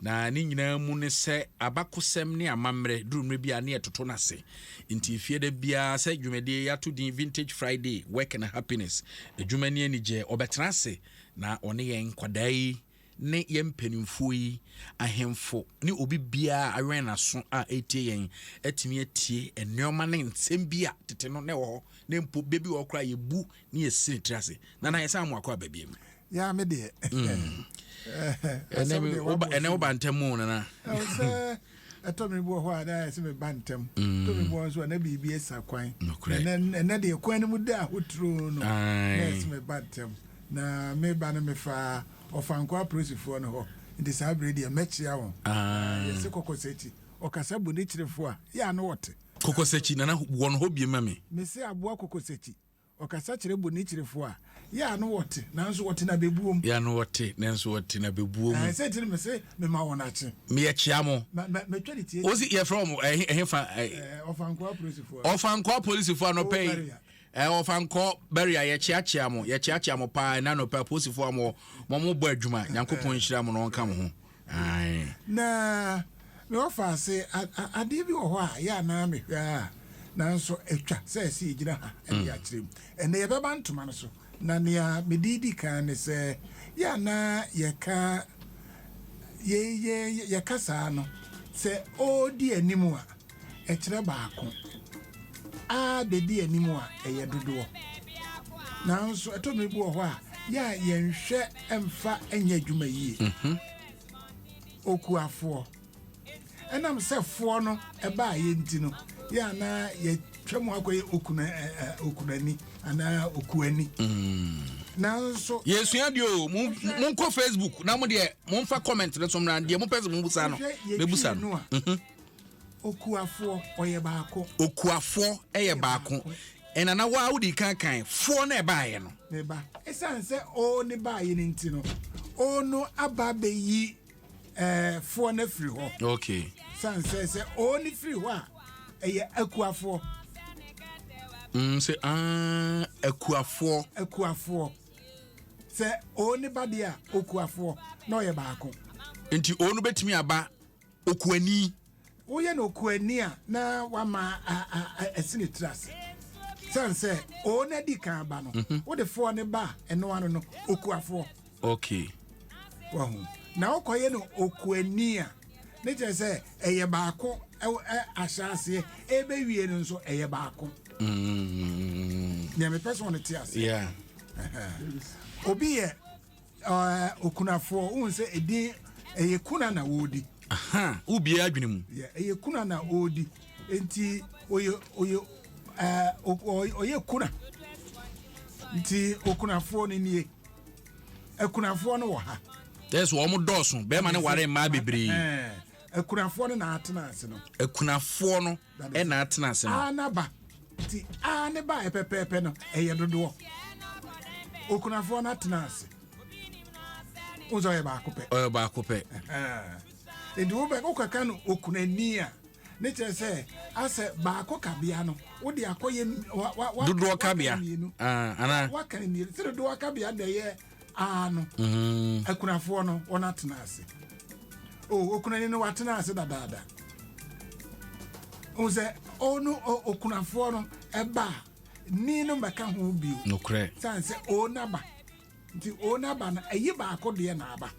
Na ne nyinaa mu ne sɛ abakosɛm ne amammerɛ duru mmerɛ bi a ne yɛtoto no ase. Nti Fiada biara sɛ dwumadie yi ato din Vintage Friday, Work and Happiness, adwuma ne anigyeɛ, ɔbɛtena ase na ɔne yɛn nkwadaa yi ne yɛn mpanimfoɔ yi, ahemfo ne obi biara a awɛn n'aso a ɛretie yɛn atumi atie nneɛma ne nsɛm bi a tete no na ɛwɔ hɔ na mpo bɛ bi wɔ hɔ koraa yɛbu ne yɛsi ne tiri ase. Nana yɛsan mo akɔ aba biam. Ya me deɛ. Ɛnɛ woba ntɛm mu nana. Sɛ ɛtɔ me bi wɔ hɔ a na ayɛ sɛ meba ntɛm. Tɔ me bi wɔ nso a na biribi asa kwan. Ɛnɛ deɛ kwan no mu da ahoturoo no na ayɛ sɛ meba ntɛm. Na meba no mefaa Ɔfankɔɔ apolisifoɔ no hɔ nti saa berɛ deɛ mɛkyea wɔn. Yɛse kɔkɔsakyi ɔkasa bu ne kyerefoɔ a, yɛ a na ɔte. Kɔkɔsakyi nana wɔn hɔ biem ma me. Mese aboa kɔkɔsakyi ɔkasa kyerɛ bu ne kyerefoɔ a, yɛ a na ɔte nanso ɔte n'abɛbuo mu. Yɛ a na ɔte nanso ɔte n'abɛbuo mu. Sɛ nti no mese mema wɔn akye. Meyɛ kyea mo. Mɛtwa ne tie. Wosi yɛfrɛ wɔn ɛhe fa. Ɔfankɔɔ apolisifoɔ. Ɔfankɔɔ apolisifoɔ anɔpɛ yi. Ɛɛ ɔfa nkɔ Beria yɛkyeakyea mo yɛkyeakyea mo paa ɛna anɔpa apolisifoɔ a mo mo mo bɔ adwuma Nyankopɔn nhyira mo na ɔnka mo ho ae. Na me wɔfa ase adeɛ bi wɔ hɔ a yɛ a na mehwɛ a nanso atwa sɛ ɛsɛ yɛgyina ha de akyerɛ mu. Ɛnnɛ yɛbɛba ntoma no so na nea mede redi kan ne sɛ yɛ a na yɛka yɛ yɛ yɛka saa no sɛ ɔredi anim a ɛkyerɛ baako a bedi anim a, ɛyɛ dodoɔ. Nanso ɛtɔ mmere bi wɔ hɔ a, yɛ a yɛnhwɛ mfa nyɛ adwuma yie. Mhm. Okuafoɔ. Ɛnam sɛ foɔ no ɛbaeɛ nti no, yɛ a na yɛtwa mu akɔyɛ okuna okunani anaa okuani. Mm. Nanso. Yɛsua deɛ o, monkɔ Facebook na mo deɛ momfa comment no so mmra deɛ mopɛ sɛ mobusa no, mɛbusa no. Mhm. Okuafoɔ, ɔyɛ baako. Okuafoɔ yɛ baako. Ɛna na waa wodi kan kan foɔ na ɛbaeɛ no. Ne ba. Ɛsiane sɛ o ne baeɛ no nti no, o no aba abɛyi ɛɛ foɔ no afiri hɔ. Okay. Sane sɛ sɛ o ne firi hɔ a, ɛyɛ akuafoɔ. Sɛ ah, akuafoɔ. Akuafoɔ. Sɛ o ne ba deɛ a, okuafoɔ na ɔyɛ baako. Nti o no bɛtumi aba Okuani. Woyɛ no okuani a, na wama asi ne tiri ase. Sane sɛ o na di kan ba no, mhm. wode foɔ ne ba a, ɛno ano no, okuafoɔ. Okay. Wahu. Na wokɔyɛ no okuani a, ne kyerɛ sɛ ɛyɛ baako ahyɛ aseɛ, ɛbɛwie no nso ɛyɛ baako. Nea mepɛ sɛ ɔno te aseɛ. Yeah. Obi yɛ Okunafoɔ, wohu sɛ edin ɛyɛ kuna na wɔredi. Wobie adwene mu. Ɛyɛ kuna na wɔredi. Nti ɔyɛ ɔyɛ ɛɛ ɔyɛ kuna. Nti okunafoɔ no nie. Akunafoɔ no wɔ ha. Ɛsɛ wɔn dɔɔso bɛrima no ware mmaa bebree. Akunafoɔ no na atena ase no. Akunafoɔ no ɛna atena ase no. Anaba. Nti a ne baeɛ pɛpɛɛpɛ no, ɛyɛ dodoɔ. Okunafoɔ no atena ase. Wo sɛ ɔyɛ baako pɛ. Ɔyɛ baako pɛ. Nti wobɛ wokɔka no okunani a, ne kyerɛ sɛ asɛ baako kabea no wode akɔyɛ wa wa wa dodoɔ kabea mmienu. Ah, ana waka mmienu sɛ dodoɔ kabea na ɛyɛ aa no mm. Akunafoɔ no wɔn atena ase. O okunani no watena ase dadaada. Ohun sɛ ɔno okunafoɔ no ɛba a ni no mmɛka ho bio. Nokorɛ. San sɛ o naba nti o naba no ɛyi baako deɛ na aba.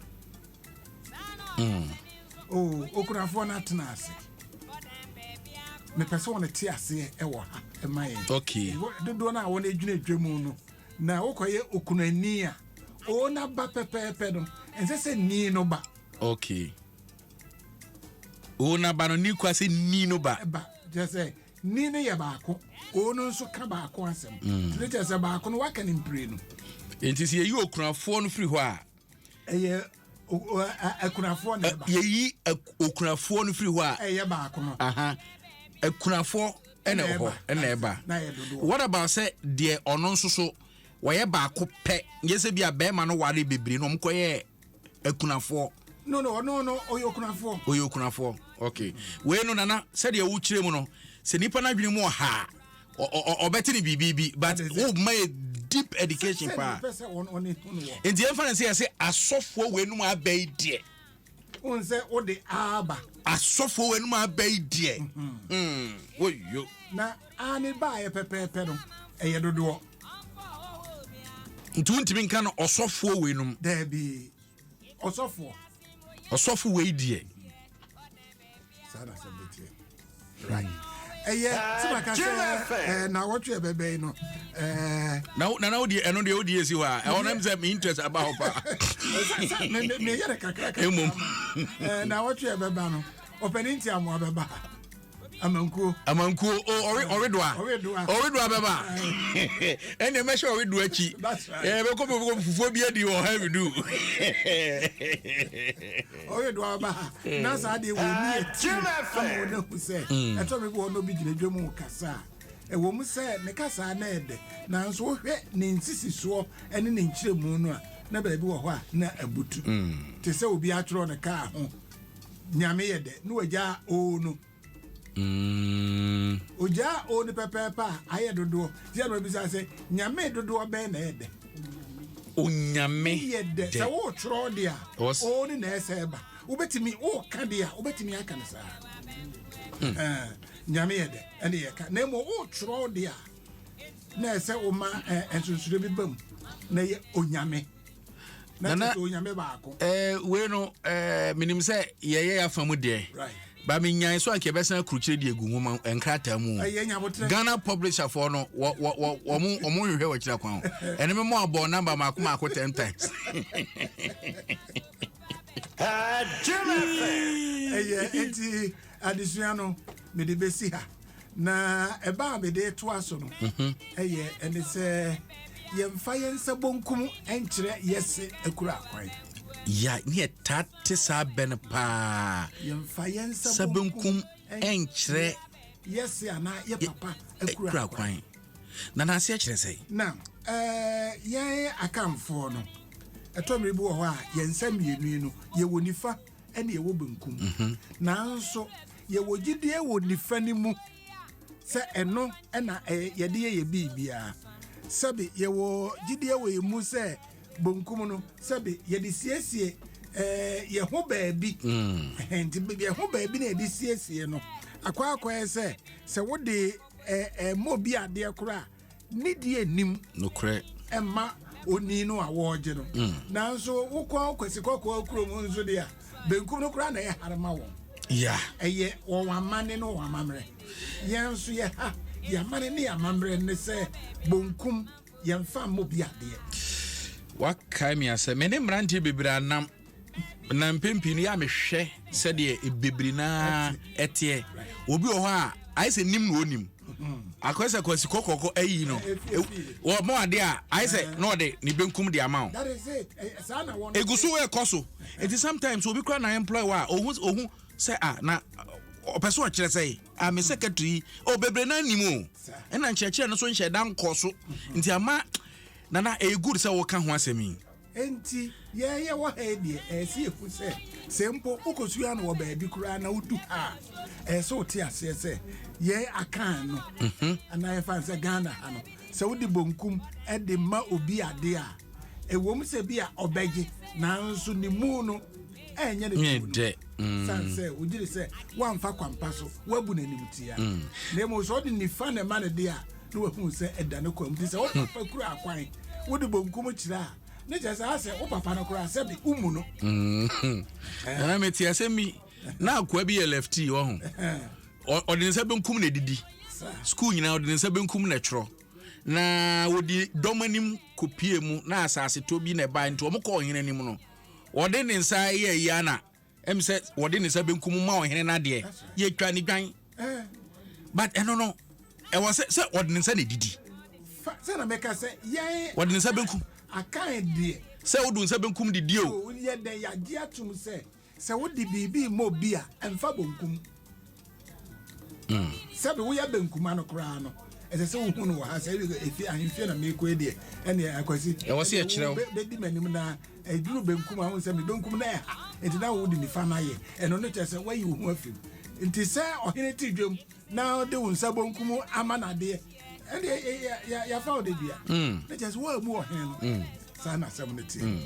O okunafoɔ no atena ase. Mepɛ sɛ wɔn te aseɛ ɛwɔ ha ɛma yɛn. Okay. Dodoɔ no a wɔn adwina adwa mu no na wokɔyɛ okunani a o naba pɛpɛɛpɛ no ɛnsɛ sɛ ni no ba. Okay. O na ba no ni kwa sɛ ni no ba. Ba kyerɛ sɛ ni no yɛ baako, o no nso ka baako asɛm. Mm. Nti kyerɛ sɛ baako no waka ne mprenu. Nti sɛ yɛyi okunafoɔ no firi hɔ a. Ɛyɛ akunafoɔ na ɛba. Yɛyi okunafoɔ no firi hɔ a. Ɛyɛ baako no. Aha. Akunafoɔ ɛna ɛwɔ hɔ ɛna ɛba. What about sɛ deɛ ɔno nso so wɔyɛ baako pɛ nyɛ sɛ bi a bɛrima no ware bebree na wɔn kɔyɛ akunafoɔ. No no ɔno no ɔyɛ okunafoɔ. Ɔyɛ okunafoɔ okay wei no nana sɛdeɛ wokyerɛ mu no sɛ nipa no adwene mu ɔha ɔbɛte ne biribi bi but wo ma yɛ deep education paa nti yɛmfa no sɛ yɛsɛ asɔfoɔ wei nom abɛ yi deɛ. Wohu sɛ wode aba. Asɔfoɔ wɔ anim aba yi deɛ. Woyo. Na a ne baeɛ pɛpɛɛpɛ no, ɛyɛ dodoɔ. Nti wontumi nka no ɔsɔfoɔ weinom. Daabi, ɔsɔfoɔ. Ɔsɔfo wei deɛ. Saa na asɛm no teɛ. Right. Ɛyɛ sɛ maka sɛ na wɔtwe ɛbɛbɛn no. Na na na wodi ɛno deɛ wodi esi hɔ a ɛhɔ nom sɛ me interest aba hɔ paa. Meyɛ no kakra kakra. Mmom. Na wɔtwe ɛbɛba no ɔpɛni nti amoa bɛba ha. Amankuo. Amankuo o ɔwe ɔwedoa. Ɔwedoa. Ɔwedoa bɛba. Ɛnna mɛhyɛ ɔwedoa akyi. That's right. Ɛɛ bɛkɔ bɛkɔ fufuo bi adi wɔ ha bi du. Ɔwedoa ba ha. Na saa deɛ wɔ ni eti ama wɔn ahu sɛ ɛtɔ mi bi wɔ no bi gyina dwa mu kasa a ɛwɔ mu sɛ ne kasa na ɛdɛ nanso wohwɛ ne nsisisoɔ ne ne nkyerɛmu no a na baabi wɔ hɔ a na abutu. Te sɛ obi atwerɛ ne kaa ho Nyame yɛ dɛ na wagya oo no. Ogyaa o no pɛpɛɛpɛ a ayɛ dodoɔ. Nti ɛna obisa sɛ Nyame dodoɔ bɛn na ɛyɛ dɛ? Onyame yɛ dɛ. Sɛ wotwerɛ deɛ a o no na ɛsɛ ɛba. Wobɛtumi woka deɛ a wobɛtumi aka no saa. Nyame yɛ dɛ ɛne yɛka. Na mmom wotwerɛ deɛ a na ɛsɛ woma nsonsonoeɛ bi ba mu na ɛyɛ Onyame. Nana wei no menim sɛ yɛyɛ yɛafa mu deɛ ba menyae so anka yɛbɛsan akurukyerɛ de agu nwoma nkrataa mu. Ghana publisherfoɔ no wɔmo hwehwɛ wɔakyira kwan ho ɛne me mɔ abɔ namba maako maako 10 times. Ɛyɛ enti adesua no mede bɛsi ha na ɛba a mede toa so no ɛyɛ ɛne sɛ yɛmfa yɛn nsa bonkum nkyerɛ yɛse akura akwan. Ya ne yɛtaa te saa bɛ no paa. Yɛmfa yɛn nsa bonkum nkyerɛ yɛse anaa yɛ papa akura kwan. Na n'aseɛ kyerɛ sɛ? Na yɛn Akanfoɔ no, ɛtɔ mmere bi wɔ hɔ a yɛn nsa mmienu yi no yɛwɔ nifa ɛne yɛwɔ benkum. Nanso yɛwɔ gyidie wɔ nifa no mu sɛ ɛno ɛna yɛde yɛ yɛ biribiara. Sɛbe yɛwɔ gyidie wɔ yɛn mu sɛ bonkum no sɛbe yɛde siesie yɛ ho baabi. Nti yɛ ho baabi na yɛde siesie no akɔ akɔyɛ sɛ sɛ wode ɛmmɔ obi adeɛ koraa ne deɛ nim nokorɛ ɛma oni no a wɔregye no. Nanso wokɔ Kwasi Kɔkɔɔ kurom nso deɛ a benkum no koraa na ɛyɛ hare ma wɔn. Ɛyɛ wɔn amanne ne wɔn amammerɛ. Yɛn nso yɛ ha yɛn amanne ne yɛn amammerɛ ne sɛ bonkum yɛmfa mmɔ bi adeɛ. Wakae me asɛ me ne mmeranteɛ bebree anam na mpɛn pii no yɛ a mehwɛ sɛdeɛ bebree naa ɛteɛ. Obi wɔ hɔ a ayɛ sɛ nim na ɔnim akɔyɛ sɛ Kwasi Kɔkɔkɔ ayi no wɔmɔ adeɛ a ayɛ sɛ na ɔde ne benkum de ama wo. Ɛgu so ɛkɔ so. Nti sometimes obi kora na employ wɔ a ɔhu ɔhu sɛ a na ɔpɛ sɛ ɔkyerɛ sɛ a me secretary yi o bebree naa nim o ɛna nkyerɛkyerɛ no so nhyɛ da nkɔ so nti ama nana ɛyɛ good sɛ wɔka ho asɛm yi. Enti yɛn yɛwɔ ha yi deɛ, ɛyɛ sɛ yɛhu sɛ, sɛ mpo wokɔsua no wɔ baabi koraa na wodu ha a, ɛyɛ sɛ wote aseɛ sɛ yɛn Akan no, anaa yɛfa no sɛ Ghana ha no, sɛ wode bonkum de ma obi adeɛ a, ɛwom sɛ bi a ɔbɛgye, nanso ne mu no ɛnyɛ ne Nyɛ tuo no. dɛ. Sane sɛ wogye di sɛ woamfa kwampa so, woabu no animtia. Na mmom sɛ ɔde nifa na ɛma no deɛ a, na wahu sɛ ɛda ne kwan mu. Nti sɛ wo papa kura akwan, wode bonkum kyerɛ a, ne kyerɛ sɛ asɛ wo papa no koraa sɛbe womu no. Nana mete asɛm bi na akoa bi yɛ lefty wɔ ho. Ɔde ne nsa benkum na edidi. School nyinaa ɔde ne nsa benkum na ɛtwerɛ. Na wɔdi dɔm anim kɔpie mu na asase tɔ bi na ɛbae nti wɔn kɔ ɔhene anim no. Wɔde ne nsa yɛ yi ana ɛm sɛ wɔde ne nsa benkum ma ɔhene no adeɛ yɛtwa ne dwan. But ɛno no ɛwɔ sɛ sɛ ɔde ne nsa na edidi. Sɛ na mɛka sɛ yɛn wɔde ne nsa benkum. Akan deɛ. Sɛ wode nsa benkum didi o. Yɛ dɛ yagye atum sɛ sɛ wode biribi ma obi a ɛmfa bonkum. Sɛbi woyɛ benkuma no koraa no ɛsɛ sɛ wohu no wɔ ha sɛ efi ahemfie na meekɔ yi deɛ ɛne Akwasi. Ɛwɔ sɛ yɛkyerɛ wo. Bɛdi m'anim na ɛduru benkum a wohu sɛ me benkum na ɛha nti na wode nifa no ayɛ ɛno no kyerɛ sɛ woayi wo ho afim. Nti sɛ ɔhene te dwam na ɔde wo nsa bonkum ama no adeɛ ɛne yɛafa wo de dua ne kyerɛ sɛ woammu ɔhene no. Saa na asɛm no teɛ.